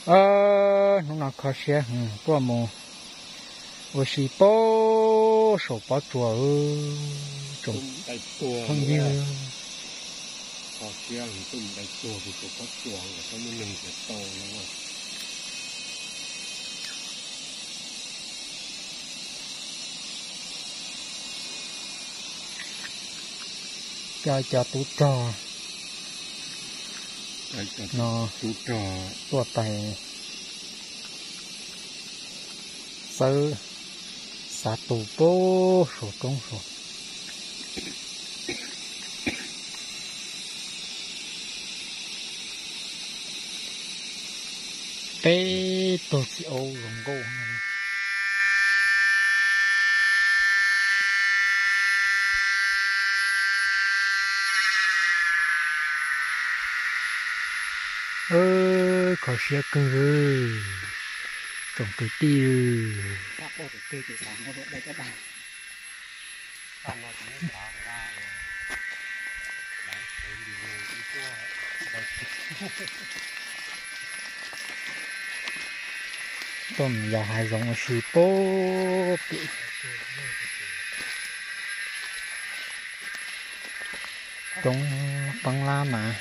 Hnub no kho siab tuaj mus ua si pem saum pob tsuas tsoom phooj ywg. Cov, cov tub rog no tuaj pais xawb xav tu pem saum roob saud. Peb tug txiv aub zoo nkauj. Kho siab kawg tsoom kwv tij. Tuaj mus yos hav zoov ua si pem roob qeeb lab mas.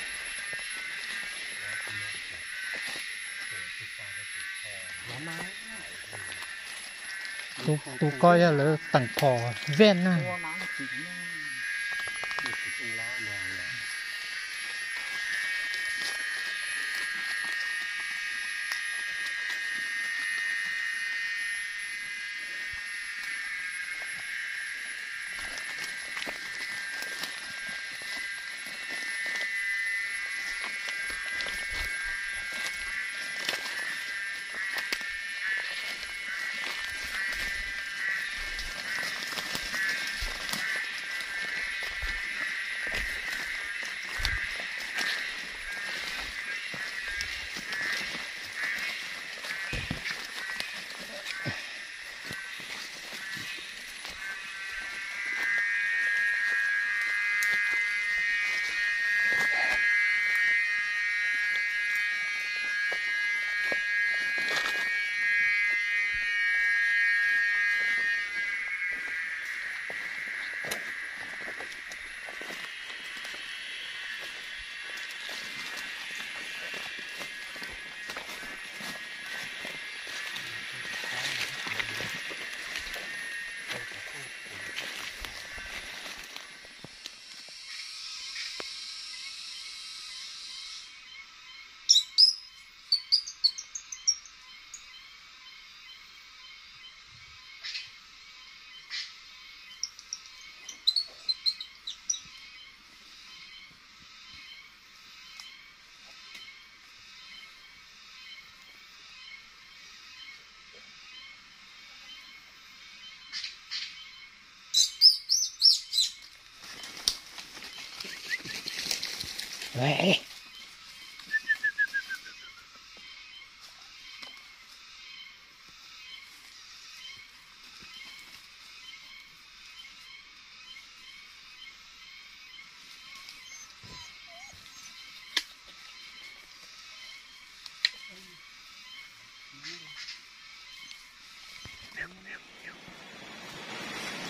Tus ko yog lawv teem phom vej na.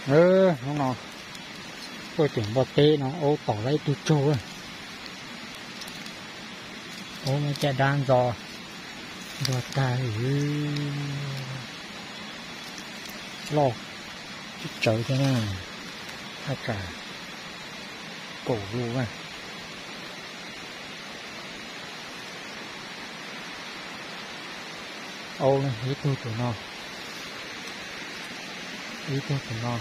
Hnub no tuaj caum npua teb no aub tom lawm ib tug tsaug. Aub muab caj dab ntxo, ntxo tag, loj tsawv thiab na, thaj tsam kaum lub na. Aub na, ib tug tus no, ib tug tus no,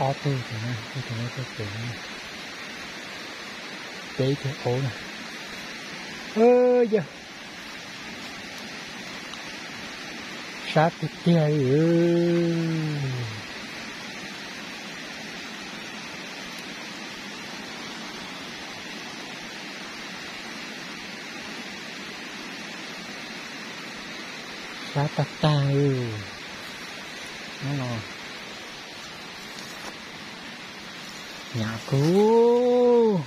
ob tug tus no, ib tug tus no, peb tug aub na. Yog sab tiag tiag li. Sab tag tag li. Hnub no hnyav kawg.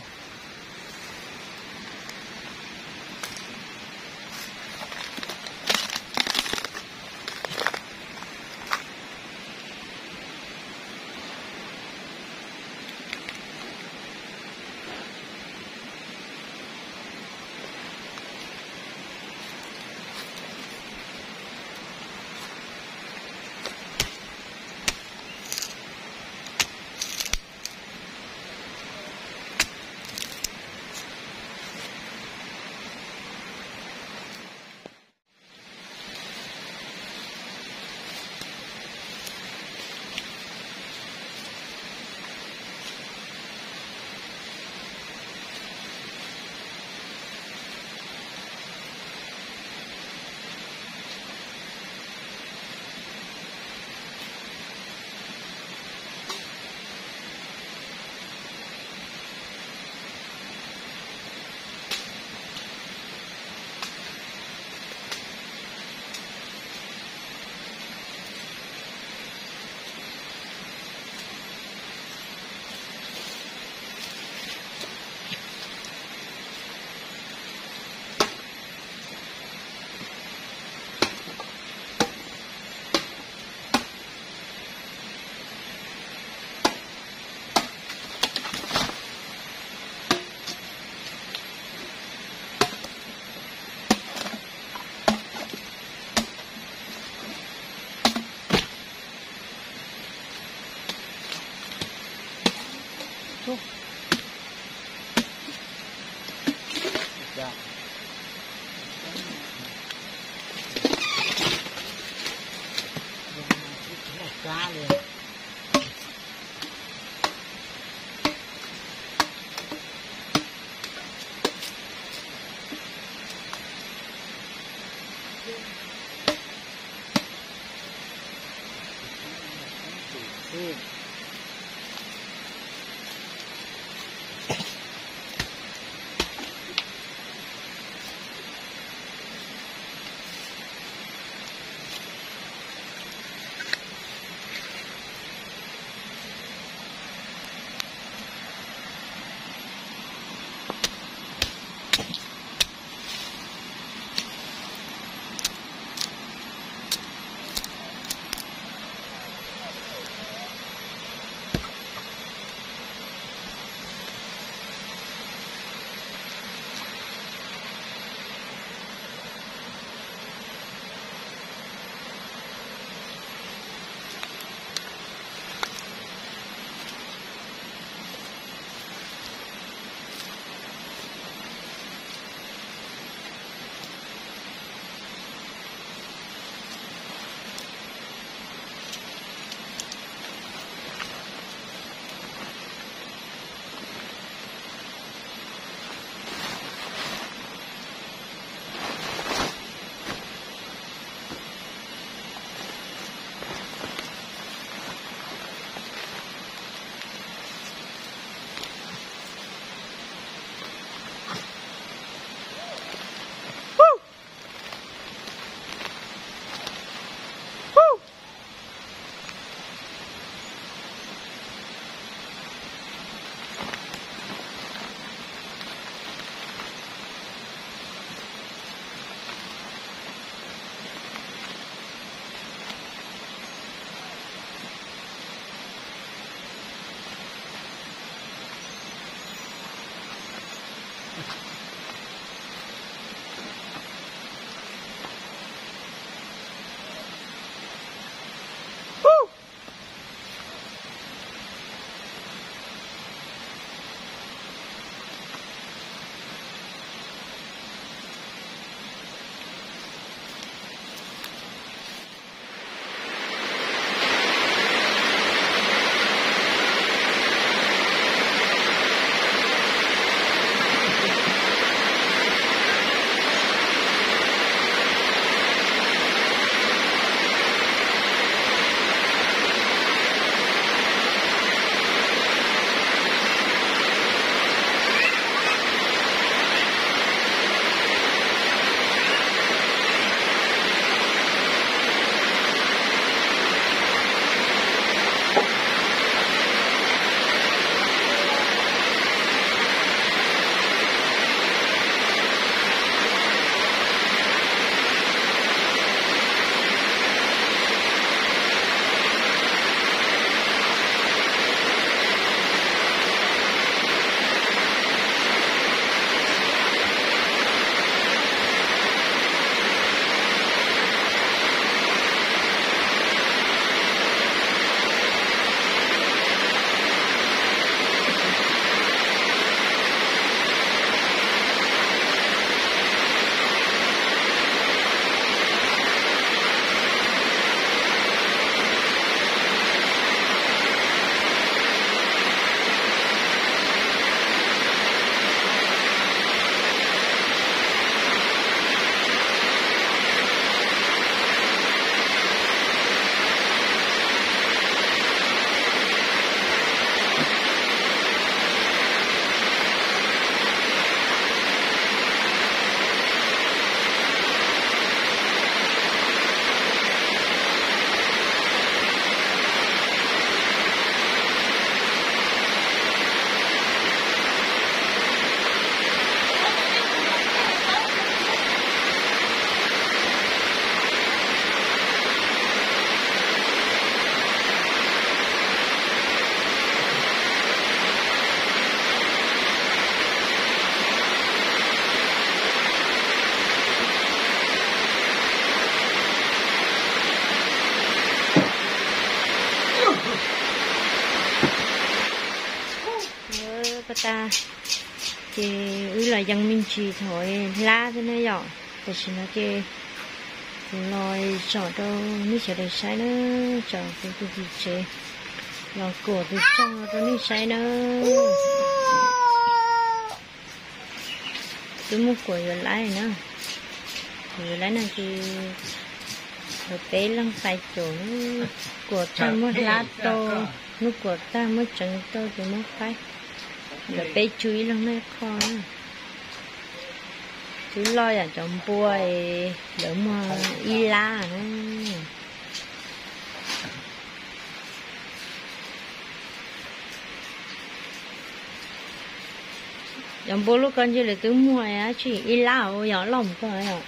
Pas tas ces wb los yees me ntsis thaum hlab thiab na yom. Tam sim no ces kuv los zom rau nej sawv daws saib na, zom kuv tus txiv tsev los kuam tus txooj rau nej saib na. Twb muab kuam yuav laib na, kuam yuav laib no ces lawv peb leeg pais caum, kuam tag muab hlab rau, hnub kuam tag muab tseev rau ces muab faib. Lawv peb tsw ib leeg noj ib qho na. Twb loj yam cov npua es lawv muag ib lab na. Cov npua lub ko ntsis lawv twb muag dab tsi ib lab ua yog loj mus ko yom.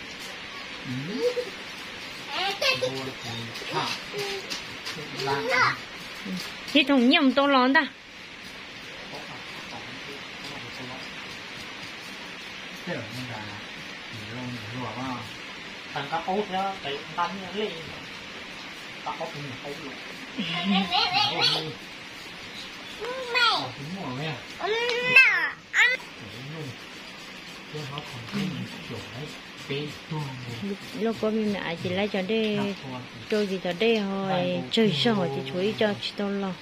Ib thoom nyiaj mus tau los ntag. Lauj kaub me me ais ces laib cov dej rau ces cov dej ho tsawg zog ces tshuav ib co tsis tau los.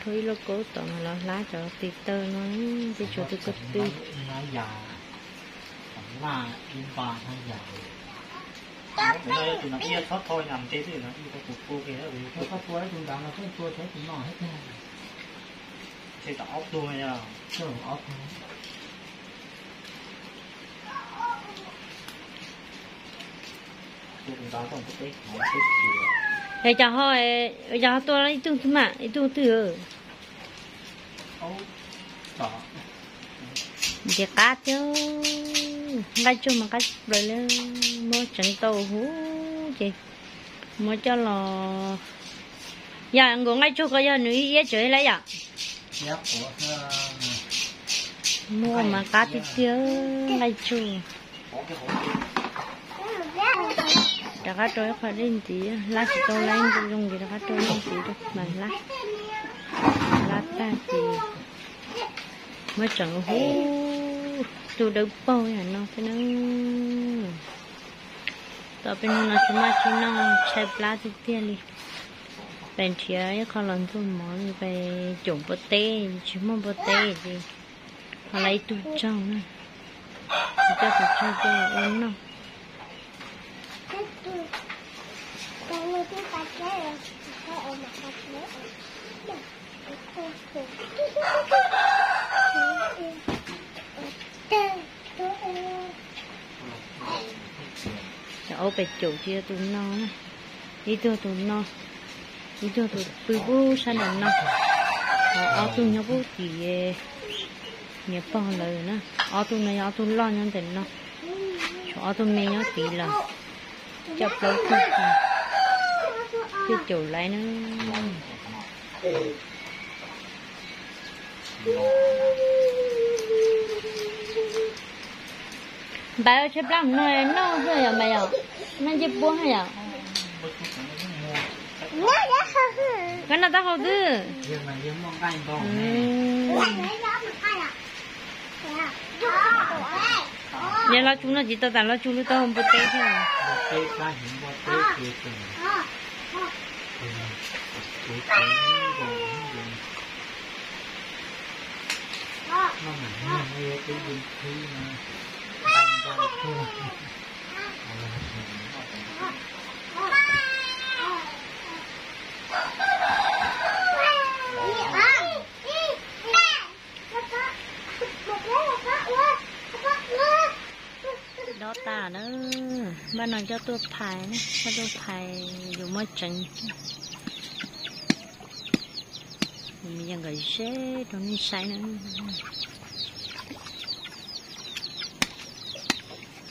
Rau ib lauj kaub tod los hlab cov tis taw no, ces tshuav tus ko tw. Es cov ho, cov ho tua ib tug twg mas ib tug twg? Nce qab thiab, nqaij tsuag mas qab plaws li, muab tseev tau huv ces muab coj los. Yog nkaus nqaij tsuag ko yog nws ib iab tsev lawm yom? Muaj mas qab tiag tiag, nqaij tsuag. Rov qab rau ib qho dej ntxiv, lab tsis tau lab zoo ces rov qab rau dej ntxiv rau mas lab. Lab tag ces muab tseem huv, tu dawb paug yam no xwb na. Tom peb hnub no tsis muaj tsis noj, tshaib plab tiag tiag li. Pes nrhiav ib qho los ntxuag mov, pes caum npua teb, tsis muaj npua teb ces ho lawv ib tug tsaug na, coj tus tsaug coj los ua noj. Cov aub pes caum tsis yog tus no, ib tug tus no, ib tug tus pw pub sab nraum no, ob tug nyob pub tim niam pog lawm na. Ob tug no yog ob tug loj nyob ntawm no, tshuav ob tug me nyob tid lawm. Coj plaub tug thiaj caum laiv na. Npaiv ua tshaib plab no noj xwb yom, mas yog noj ncej puab yom. Koj noj taub hau xwb. Yog Los Tsuas no tsis tau tas, Los Tsuas lub taub hau npua teb thiab. Dob tas na, npaj no coj tuaj phais, coj tuaj phais yuav muab tseev. Yog nkawd zeb rau nej saib na.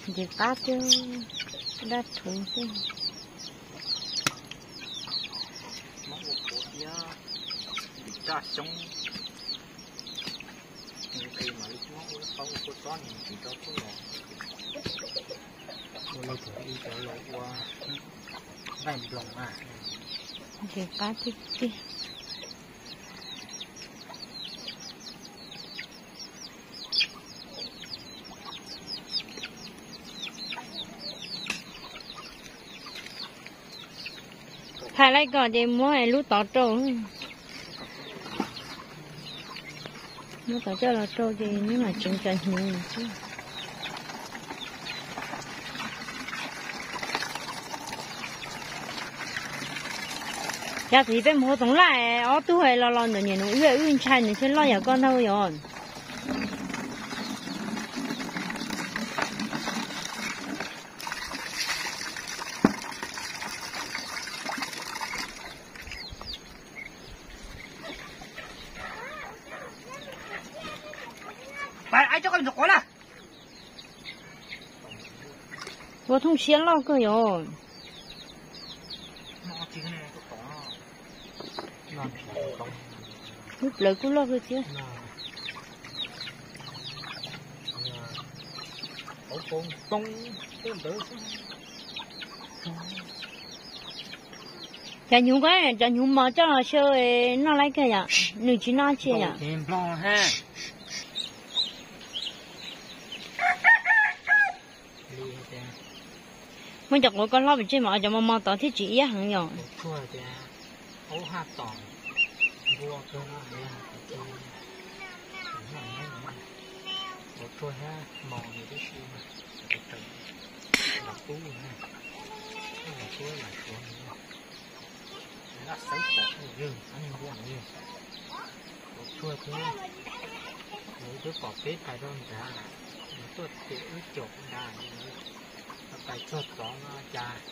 Ntses qab thiab dab thuv xwb. Raj xyoob, ua tsob nim tsis rau tub los, ua li thaum ub cov los ua nqaij nploos na. Ntses qab tiag tiag. Phais lawm ko ces muab lub tod rau. Muab tod coj los rau ces nws mam tseev cov hnyuv xwb. Yog txiv peb mus hauv Toov Laj ob tug los los ntawm niam nus wb, wb ntshai nws thiaj loj yam koj ntag yom. Ua thooj siab loj kawg yom. Lub plawv kuj loj kawg thiab. Cov hnyuv ko, cov hnyuv mos coj los xyaw noj laib kawg yom, nws tsis noj tsi yom. Muab cov quav koj hlob pes tseg mas cov mos mos tod thiaj tsis iab heev yom. Ua tsuag thiab, nws twb pom peb pais rau nrad, nws tuaj tias wb caum nrad, pais txog tod no cas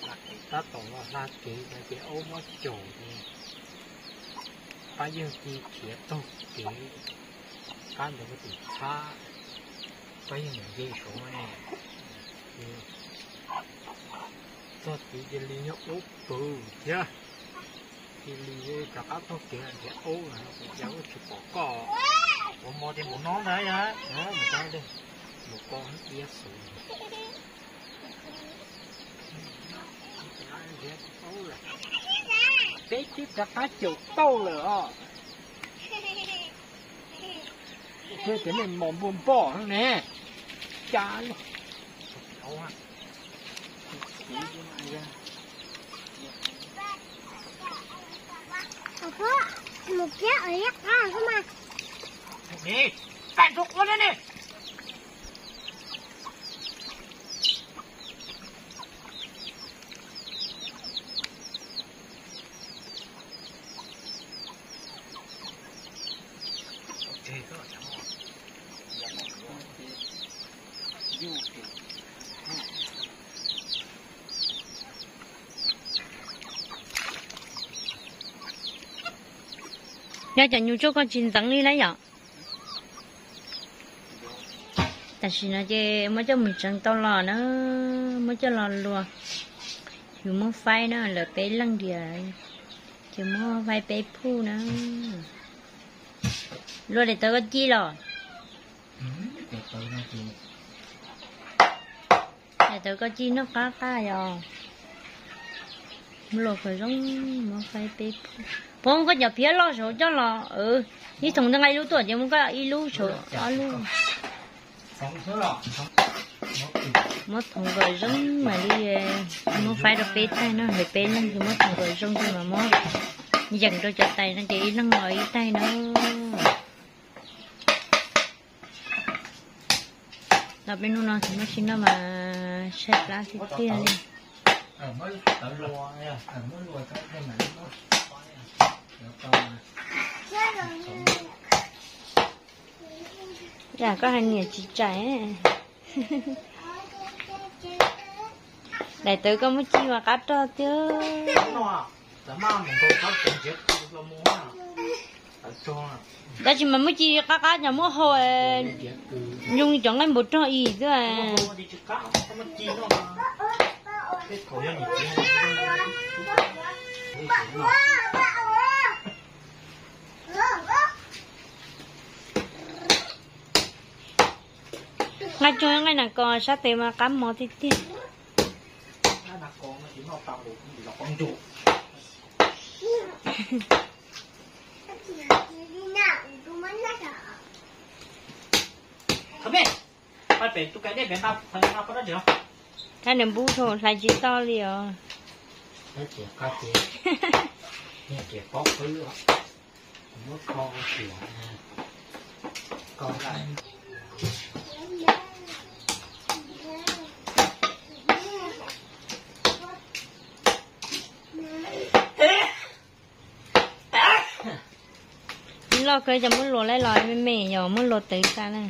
lam tab tom los hla kev no ces aub muab caum ces pab yawg cia khiav taug kev, qab ntawd mus tim txhab, pab yawg mus nce saud ne. Txog tid cia li nyob ub pw thiab, cia li rov qab taug kev nrhiav aub no ces cas wb tsis pom koj. Mos ces mus no ntag yog. Mus ko iab xwb. Peb twb rov qab caum tauj lawm os. Thiab cov nej mos npua npoj ne. Cas Yog cov nyuj tsuag koj tsis ntxeev li lawm yom? Tam sim no ces muab coj mus tseev tau los na, muab coj los luas. Yus muab faib na, lawv peb leeg diam, ces muab faib peb phub na. Luas daim tawv koj ci los? Daim tawv koj ci noj qab qab yog. Muab luas kom zoo, muab faib peb phub. Pov koj cov phiab loj saud coj los, ib thoov ntawd nqa ib lub tuaj ces muab koj ib lub saud ob lub. Muab thoov kom zoo mam li muab faib rau peb taig no, lawv peb leeg ces muab thoov kom zoo ces mam muab yeem rau cov tais no ces ib leeg los ib taig na. Los peb hnub no tsis muaj tsis noj mas tshaib plab tiag tiag li. Yam koj hais niam tsis tseem. Daim tawv koj muab ci mas qab rog tiag. Tab sis mas muab ci qab qab cov muab hau zoo cov nqaij npua rog ib xwb. Nqaij tsuag nqaij nas kos sab tes mas qab mos tiag tiag. Kab nws npub dhau hlais tsis tau li os. Loj kawg ces muab luas laib los me me yog muab luas tawv tas na.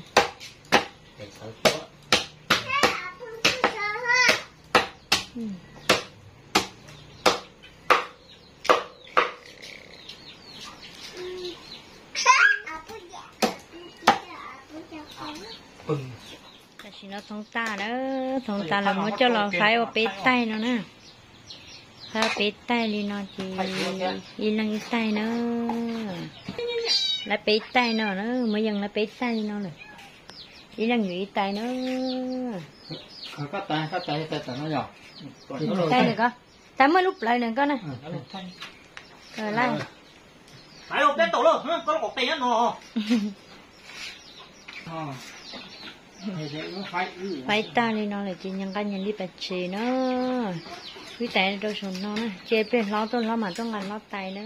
Tam sim no thoov tas na, thoov tas lawm muab coj los faib ua peb taig no na. Faib ua peb taig li no ces ib leeg ib taig na. Lawv peb taig no na, muab yees lawv peb taig li no lawm. Ib leeg yuav ib taig na. Taig lawm ko, tas muaj lub plawv na koj na. Faib tag li no lawm ces nyias nqa nyias li pas tsev na. Wb tais rau saum no na, ces pliag hlob tuaj hlob mam tuaj nqa hlob tais na.